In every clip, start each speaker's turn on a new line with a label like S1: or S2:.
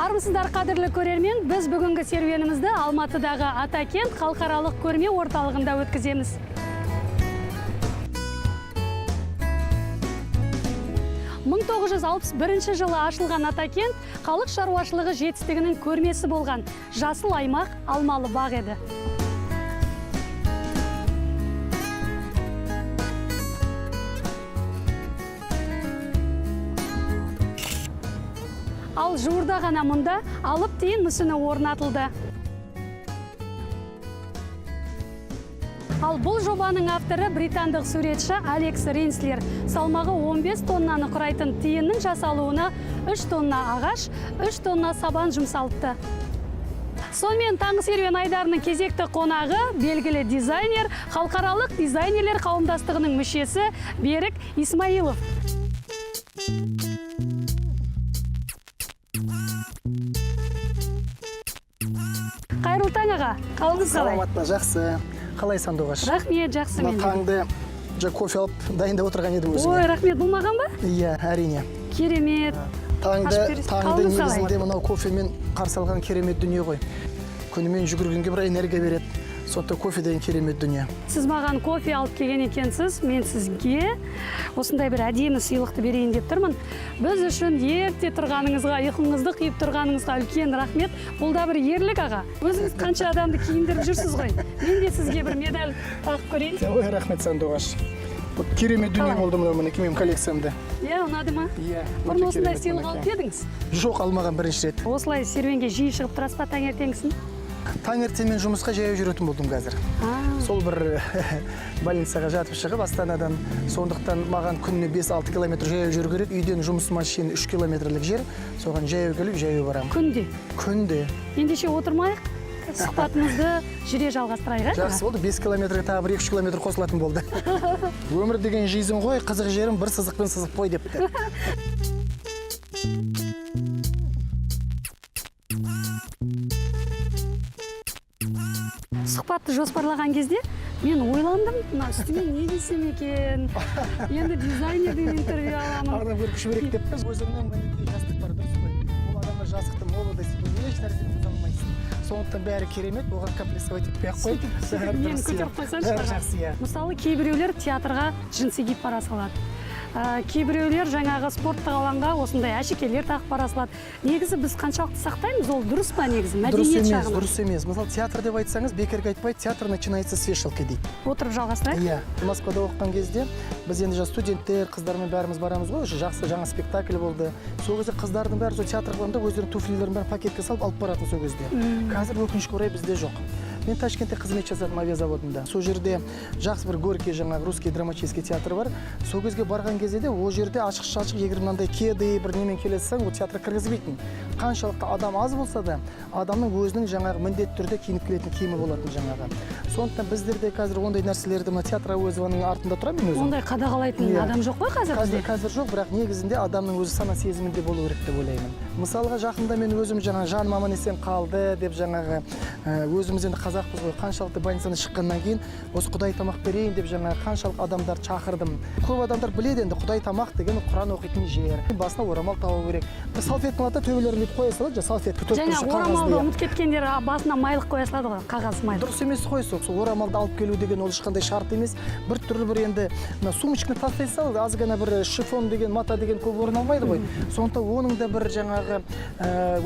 S1: Армысыздар, қадірлі көрермен! Біз бүгінгі серуенімізді Алматыдағы Атакент халықаралық көрме орталығында өткіземіз. 1961 жылы ашылған Атакент халық шаруашылығы жетістігінің көрмесі болған жасыл аймақ, алмалы бақ еді. Ал жуырда ғана мұнда алып тиын мүсіні орнатылды. Ал бұл жобаның авторы — британдық суретші Алекс Ринслер. Салмағы 15 тоннаны құрайтын тиынның жасалуына 3 тонна ағаш, 3 тонна сабан жұмсалыпты. Сонымен, таңғы серуен айдарының кезекті қонағы — белгілі дизайнер, халықаралық дизайнерлер қауымдастығының мүшесі Берік Исмаилов. Қайырлы таң, аға! Қалыңыз қалай?
S2: Саламат, жақсы. Қалай, Сандуғаш?
S1: Рахмет, жақсы.
S2: Мына
S1: Мен де.
S2: таңды жаңа кофе алып дайындап отырған едім
S1: Ой,
S2: өзіңе.
S1: рахмет! Бұл маған ба?
S2: Иә, әрине.
S1: Керемет!
S2: Таңды
S1: Ашып бересіз.
S2: таңды
S1: Қалыңыз қалай?
S2: негізінде мынау кофемен қарсы алған керемет дүние ғой. Күнімен жүгіргенге бір энергия береді. Сондықтан кофе деген керемет дүние.
S1: Сіз маған кофе алып келген екенсіз, мен сізге осындай бір әдемі сыйлықты берейін деп тұрмын. Біз үшін ерте тұрғаныңызға, ұйқыңызды қиып тұрғаныңызға үлкен рахмет. Бұл да бір ерлік, аға. Өзіңіз қанша адамды киіндіріп жүрсіз ғой. Мен де сізге бір медаль тағып көрейін.
S2: Ой, рахмет, Сандуғаш. Вот керемет дүние
S1: Қалай?
S2: болды мынау, мінекей, менің коллекциямда.
S1: Иә, ұнады ма?
S2: Иә.
S1: Бұрын
S2: Өте
S1: осындай
S2: керемет,
S1: сыйлық алып
S2: мінекей.
S1: едіңіз?
S2: Жоқ, алмаған, бірінші рет.
S1: Осылай серуенге жиі шығып тұрасыз ба таңертеңгісін?
S2: Таңертең мен жұмысқа жаяу жүретін болдым қазір. Сол бір больницаға жатып шығып Астанадан, сондықтан маған күніне 5-6 километр жаяу жүру керек. Үйден жұмысыма шейін 3 километрлік жер, соған жаяу келіп, жаяу барамын.
S1: Күнде?
S2: Күнде.
S1: Ендеше отырмайық, сұхбатымызды жүре жалғастырайық, ә?
S2: Жақсы болды, 5 километрге тағы бір 2-3 километр қосылатын болды. Өмір деген жизнь ғой, қызық жерін бір сызықпен сызып қой депті.
S1: Сұхбатты жоспарлаған кезде мен ойландым: мына үстіме не кисем екен, енді дизайнерден интервью аламын.
S2: Арнап көріп күш берейік деп өзіңнің, мінекей, жастық бар, дұрыс қой. Ол адамда жастықты, молодость, еш нәрседен ұта алмайсың. Сондықтан бәрі керемет, оған комплексовать етпей ақ қой. Бәрі
S1: Мені
S2: дұрыс, иә.
S1: көтеріп қойсаңшы,
S2: Бәрі
S1: аға.
S2: жақсы, иә.
S1: Мысалы, кейбіреулер театрға джинсы киіп бара салады, кейбіреулер жаңағы спорттық алаңға осындай әшекейлер тағып бара салады. Негізі біз қаншалықты сақтаймыз, ол дұрыс па негізі,
S2: Дұрыс
S1: мәдениет
S2: емес,
S1: жағынан?
S2: дұрыс емес. Мысалы, театр деп айтсаңыз, бекерге айтпайды, театр начинается с вешалки дейді.
S1: Отырып жалғастырайық.
S2: Иә. Москвада оқыған кезде біз енді жас студенттер, қыздармен бәріміз барамыз ғой, уже жақсы жаңа спектакль болды. Сол кезде қыздардың бәрі сол театрға барғанда өздерінің туфлилерін бәрін пакетке салып алып баратын сол кезде. Қазір, өкінішке орай, бізде жоқ. Мен Ташкентте қызмет жасадым авиазаводында. Сол жерде жақсы бір Горький жаңағы русский драматический театр бар. Сол кезге барған кезде де ол жерде ашық шашық, егер мынандай кеды бір немен келе салсаң, ол театрға кіргізбейтін. Қаншалықты адам аз болса да, адамның өзінің жаңағы міндетті түрде киініп келетін киімі болатын жаңағы. Сондықтан біздерде қазір ондай нәрселерді, мына театр Әуезованың артында тұрамын мен өзім.
S1: Ондай қадағалайтын
S2: Иә.
S1: адам жоқ қой қазір
S2: Қазір,
S1: бізде.
S2: қазір жоқ, бірақ негізінде адамның өзі сана сезімінде болу керек деп ойлаймын. Мысалға, жақында мен өзім жаңа жаным аман есен қалды деп жаңағы өзіміз енді қазақпыз ғой, қаншалықты больницадан шыққаннан кейін осы құдай тамақ берейін деп жаңағы қаншалық адамдарды шақырдым. Көп адамдар біледі енді, құдай тамақ деген құран оқитын жер. Басына орамал тағу керек. Бір салфетка алады да, төбелерін бүйтіп қоя салады, жаңа салфетка төрт
S1: Жаңа
S2: бұрышты қағазды,
S1: орамалды
S2: иә.
S1: ұмытып кеткендер басына майлық қоя салады ғой, қағаз майлық.
S2: Дұрыс емес қой сол. Сол орамалды алып келу деген ол ешқандай шарт емес. Бір түрлі бір енді мына сумочканы тастай сал, аз ғана бір шифон деген, мата деген көп орын алмайды ғой. Сондықтан оның да бір жаңағы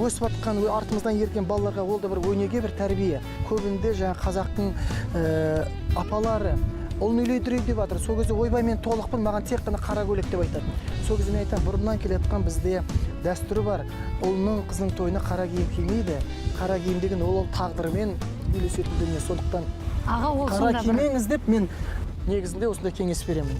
S2: өсіп жатқан артымыздан ерген балаларға ол да бір өнеге, бір тәрбие. Көбінде жаңа қазақтың апалары ұлын үйлендірейін деп жатыр. Сол кезде: «Ойбай, мен толықпын, маған тек қана қара көйлек», — деп айтады. Сол кезде мен айтамын: бұрыннан келе жатқан бізде дәстүрі бар, ұлының, қызының тойына қара киім кимейді. Қара киім деген ол тағдырмен үйлесетін дүние. Сондықтан
S1: Аға, ол
S2: қара
S1: сонда бір
S2: кимеңіз деп мен негізінде осындай кеңес беремін.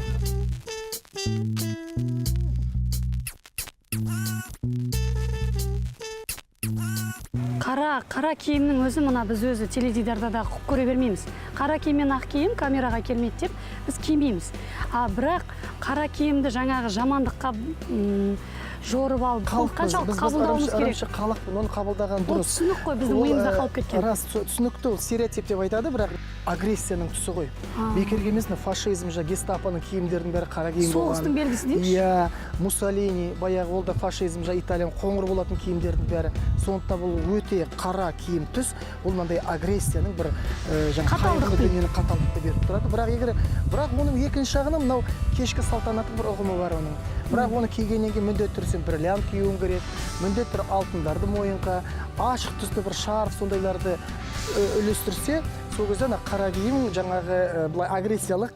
S1: Қара киімнің өзі, мына біз өзі теледидарда да құп көре бермейміз. Қара киім мен ақ киім камераға келмейді деп біз кимейміз. А бірақ қара киімді жаңағы жамандыққа жорып алып,
S2: Халықпыз,
S1: қаншалықты
S2: біз
S1: қабылдауымыз керек?
S2: ырымшы халықпын, оны қабылдаған
S1: Ол
S2: дұрыс.
S1: түсінік қой, біздің
S2: Ол,
S1: миымызда қалып кеткен.
S2: Рас, түсінікті, ол стереотип деп айтады, бірақ агрессияның түсі ғой. Бекерге емес, мына фашизм, жаңа гестапоның киімдерінің бәрі қара киім болған.
S1: Соғыстың белгісі дейікші.
S2: Иә, Муссолини, баяғы ол да фашизм, жаңа Италияның қоңыр болатын киімдердің бәрі. Сондықтан бұл өте қара киім түс, ол мынандай агрессияның бір жаңа
S1: Қаталдық
S2: қайғылы
S1: дейді.
S2: дүниені қаталдықты беріп тұрады. Бірақ егер, бірақ оның екінші жағынан мынау кешкі салтанаттың бір ұғымы бар оның. Бірақ оны кигеннен кейін міндетті түрде сен бриллиант киюің керек, міндетті түрде алтындарды мойынға, ашық түсті бір шарф сондайларды үлестірсе, сол кезде ана қара киім жаңағы былай агрессиялық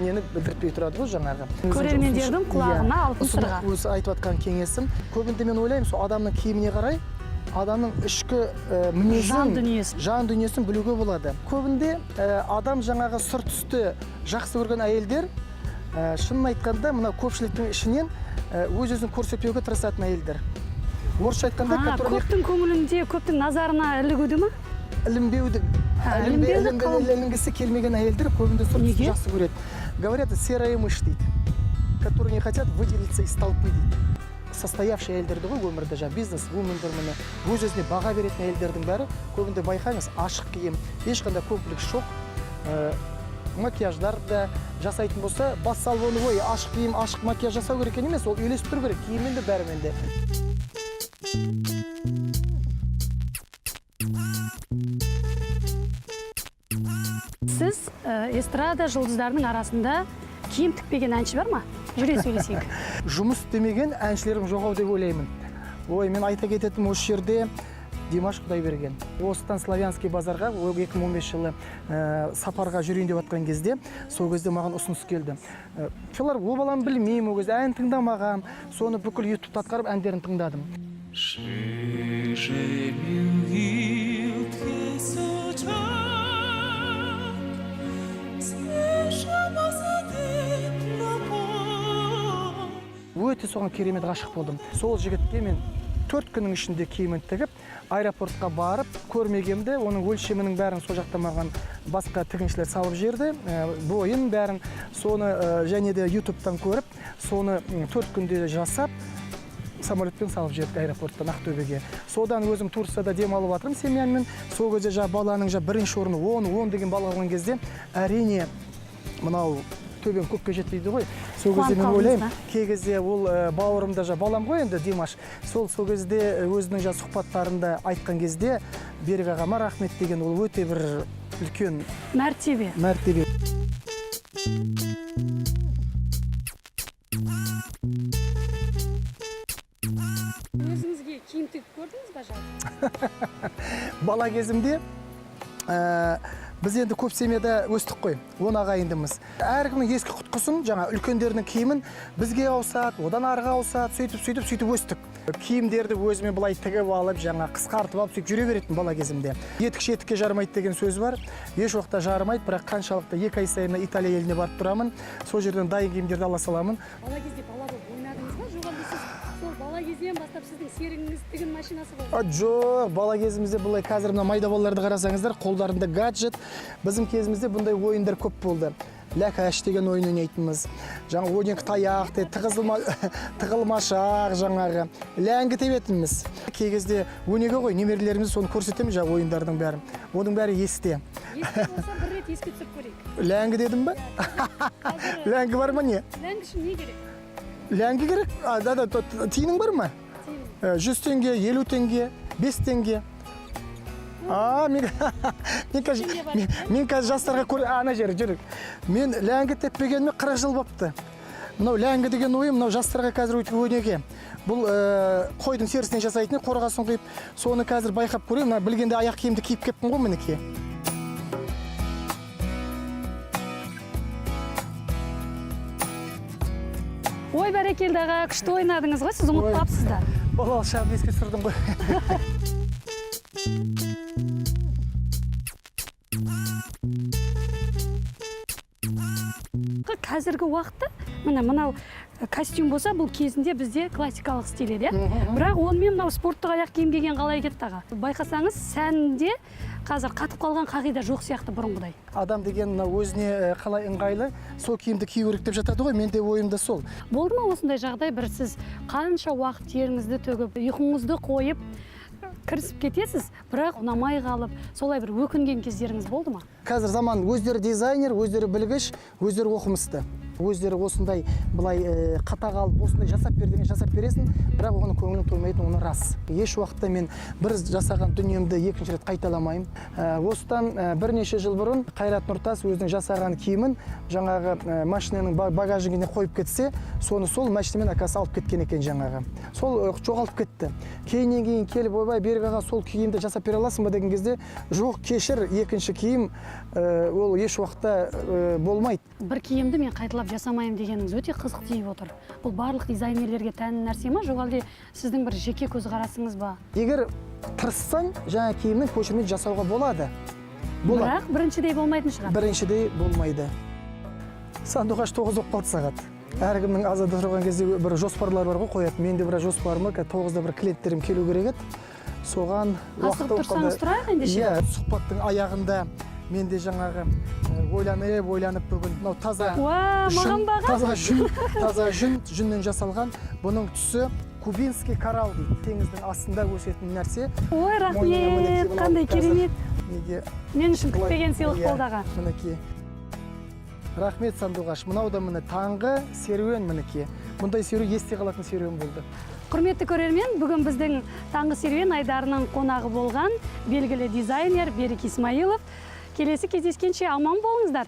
S2: нені білдіртпей тұрады ғой жаңағы.
S1: Көрермендердің құлағына
S2: Иә.
S1: алтын сырға.
S2: Осы айтып жатқан кеңесім. Көбінде мен ойлаймын, сол адамның киіміне қарай адамның ішкі мінезін,
S1: Жан дүниесін.
S2: жан дүниесін білуге болады. Көбінде адам жаңағы сұр түсті жақсы көрген әйелдер, шынын айтқанда, мына көпшіліктің ішінен өз-өзін көрсетпеуге тырысатын әйелдер. Орысша айтқанда, которые
S1: Көптің көңілінде, көптің назарына ілігуді ма?
S2: Ілінбеуді.
S1: Ілінбеуді қалың.
S2: Ілінгісі келмеген әйелдер көбінде сұр түсті
S1: Неге?
S2: жақсы көреді. Говорят, серая мышь дейді, которые не хотят выделиться из толпы дейді. Состоявший әйелдерді ғой өмірде, жаңа бизнес-вумендер, міне, өз-өзіне баға беретін әйелдердің бәрі көбінде байқаңыз, ашық киім, ешқандай комплекс жоқ. Макияждар да жасайтын болса, бас салып оны, ой, ашық киім, ашық макияж жасау керек екен емес, ол үйлесіп тұру керек киіммен де, бәрімен де.
S1: Сіз эстрада жұлдыздарының арасында киім тікпеген әнші бар ма? Жүре сөйлесейік.
S2: Жұмыс істемеген әншілерім жоқ ау деп ойлаймын. Ой, мен айта кететінім осы жерде Димаш Құдайберген. Осыдан Славянский базарға ол 2015 жылы сапарға жүрейін деп жатқан кезде, сол кезде маған ұсыныс келді. Солар, ол баланы білмеймін, ол кезде ән тыңдамағам, соны бүкіл ютубта атқарып әндерін тыңдадым. Өте соған керемет ғашық болдым. Сол жігітке мен 4 күннің ішінде киімін тігіп, аэропортқа барып, көрмегенді, оның өлшемінің бәрін сол жақта маған басқа тігіншілер салып жіберді, бойын бәрін, соны және де ютубтан көріп, соны 4 күнде жасап, самолетпен салып жібердік аэропорттан Ақтөбеге. Содан өзім Турцияда демалып жатырмын семьяммен. Сол кезде баланың бірінші орны 10 деген бала алған кезде, әрине мынау төбем көкке жетпейді ғой. Сол кезде
S1: Қуанып
S2: мен
S1: қалдыңыз
S2: ойлаймын,
S1: ба?
S2: кей кезде ол бауырым да балам ғой енді Димаш. Сол кезде өзінің сұхбаттарында айтқан кезде Берік ағама рахмет деген, ол өте бір үлкен
S1: мәртебе.
S2: Мәртебе.
S1: Өзіңізге киім тігіп көрдіңіз ба жалпы?
S2: Бала кезімде біз енді көп семьяда өстік қой, 10 ағайындымыз. Әркімнің ескі құтқысын, жаңа үлкендерінің киімін бізге ауысады, одан арыға ауысады, сөйтіп, сөйтіп, сөйтіп өстік. Киімдерді өзіме былай тігіп алып, жаңа қысқартып алып, сөйтіп жүре беретін бала кезімде. Етік шетікке жарымайды деген сөз бар. Еш уақытта жарымайды, бірақ қаншалықты 2 ай сайын Италия еліне барып тұрамын. Сол жерден дайын киімдерді ала саламын.
S1: Бала кезде бала болып ойнадыңыз ба? Жоқ әлде сіз сол бала кезден бастап сіздің серігіңіз тігін машинасы болды?
S2: Жоқ, бала кезімізде былай қазір мына майда балаларды қарасаңыздар, қолдарында гаджет. Біздің кезімізде бұндай ойындар көп болды. Ләкәш деген ойын ойнайтынбыз. Жаңа 12 таяқ, тығылмашақ жаңағы. Ләңгі тебетінбіз. Кей кезде өнеге ғой, немерелеріміз соны көрсетеміз жаңа ойындардың бәрін. Оның бәрі есте.
S1: Есте болса бір рет еске түсіріп көрейік.
S2: Ләңгі дедім бе?
S1: Қазір
S2: Ләңгі бар ма не?
S1: Ләңгі үшін не керек?
S2: Ләңгі керек? А, да, да, тиының бар ма?
S1: Тиын.
S2: 100 теңге, 50 теңге, 5 теңге. А, мен қазір,
S1: Теңге бар
S2: мен,
S1: екен.
S2: мен қазір жастарға көр, ана жері, жүр. Мен ләңгі теппегеніме 40 жыл болыпты. Мынау ләңгі деген ойым, мынау жастарға қазір өте өнеге. Бұл қойдың терісінен жасайтын, қорғасын құйып, соны қазір байқап көрейін. Мына білгенде аяқ киімді киіп кеппін ғой мінекей.
S1: Ой, бәрекелді аға, күшті ойнадыңыз ғой, сіз ұмытпапсыз да.
S2: Балалық шағымды еске түсірдім ғой.
S1: Қазіргі уақытта міне мынау Костюм болса, бұл кезінде бізде классикалық стиль еді, иә. Бірақ онымен мынау спорттық аяқ киім киген қалай кетті, аға? Байқасаңыз, сәнде қазір қатып қалған қағида жоқ сияқты бұрынғыдай.
S2: Адам деген мына өзіне қалай ыңғайлы, сол киімді кию керек деп жатады ғой. Менде ойымда сол.
S1: Болды ма осындай жағдай, бір сіз қанша уақыт теріңізді төгіп, ұйқыңызды қойып кірісіп кетесіз, бірақ ұнамай қалып, солай бір өкінген кездеріңіз болды ма?
S2: Қазір заман, өздері дизайнер, өздері білгіш, өздері оқымысты, өздері осындай былай қата қалып, осындай жасап бер деген, жасап бересің, бірақ оған көңілің тоймайтын, оны рас. Еш уақытта мен бір жасаған дүниемді екінші рет қайталамаймын. Осыдан бірнеше жыл бұрын Қайрат Нұртас өзінің жасаған киімін жаңағы машинаның багажнигіне қойып кетсе, соны сол машинамен, оказывается, алып кеткен екен жаңағы. Сол жоғалып кетті. Кейіннен кейін келіп: «Ойбай, Берік аға, сол киімді жасап бере аласың ба?» – деген кезде: «Жоқ, кешір, екінші киім ол еш уақытта болмайды».
S1: Бір киімді мен қайталап жасамаймын дегеніңіз өте қызық тиіп отыр. Бұл барлық дизайнерлерге тән нәрсе ма, жоқ әлде сіздің бір жеке көзқарасыңыз ба?
S2: Егер тырыссаң, жаңа киімнің көшірме жасауға болады, болады.
S1: Бірақ біріншідей болмайтын шығар.
S2: Біріншідей болмайды. Сандуғаш, 9 болып қалды сағат. Әркімнің азанда тұрған кезде бір жоспарлар бар ғой қояды. Менде бір жоспарым бар: қазір 9-да бір клиенттерім келу керек еді, соған
S1: Асығып
S2: уақыт болып
S1: тұрсаңыз,
S2: қалды.
S1: тұрайық ендеше.
S2: Иә, сұхбаттың аяғында менде жаңағы ойланып ойланып бүгін мынау таза
S1: Уа,
S2: жүн,
S1: маған баға.
S2: таза жүн, таза жүн, жүннен жасалған. Бұның түсі кубинский коралл дейді, теңіздің астында өсетін нәрсе.
S1: Ой,
S2: Мойныңа,
S1: рахмет.
S2: Мінекей, мынау
S1: Қандай
S2: қазір
S1: керемет!
S2: Неге
S1: Мен үшін
S2: былай-
S1: күтпеген сыйлық
S2: иә,
S1: болды, аға.
S2: Мінекей, рахмет, Сандуғаш. Мынау да, міне, таңғы серуен. Мінекей, бұндай серуен есте қалатын серуен болды.
S1: Құрметті көрермен, бүгін біздің «Таңғы серуен» айдарының қонағы болған белгілі дизайнер Берік Исмаилов. Келесі кездескенше аман болыңыздар.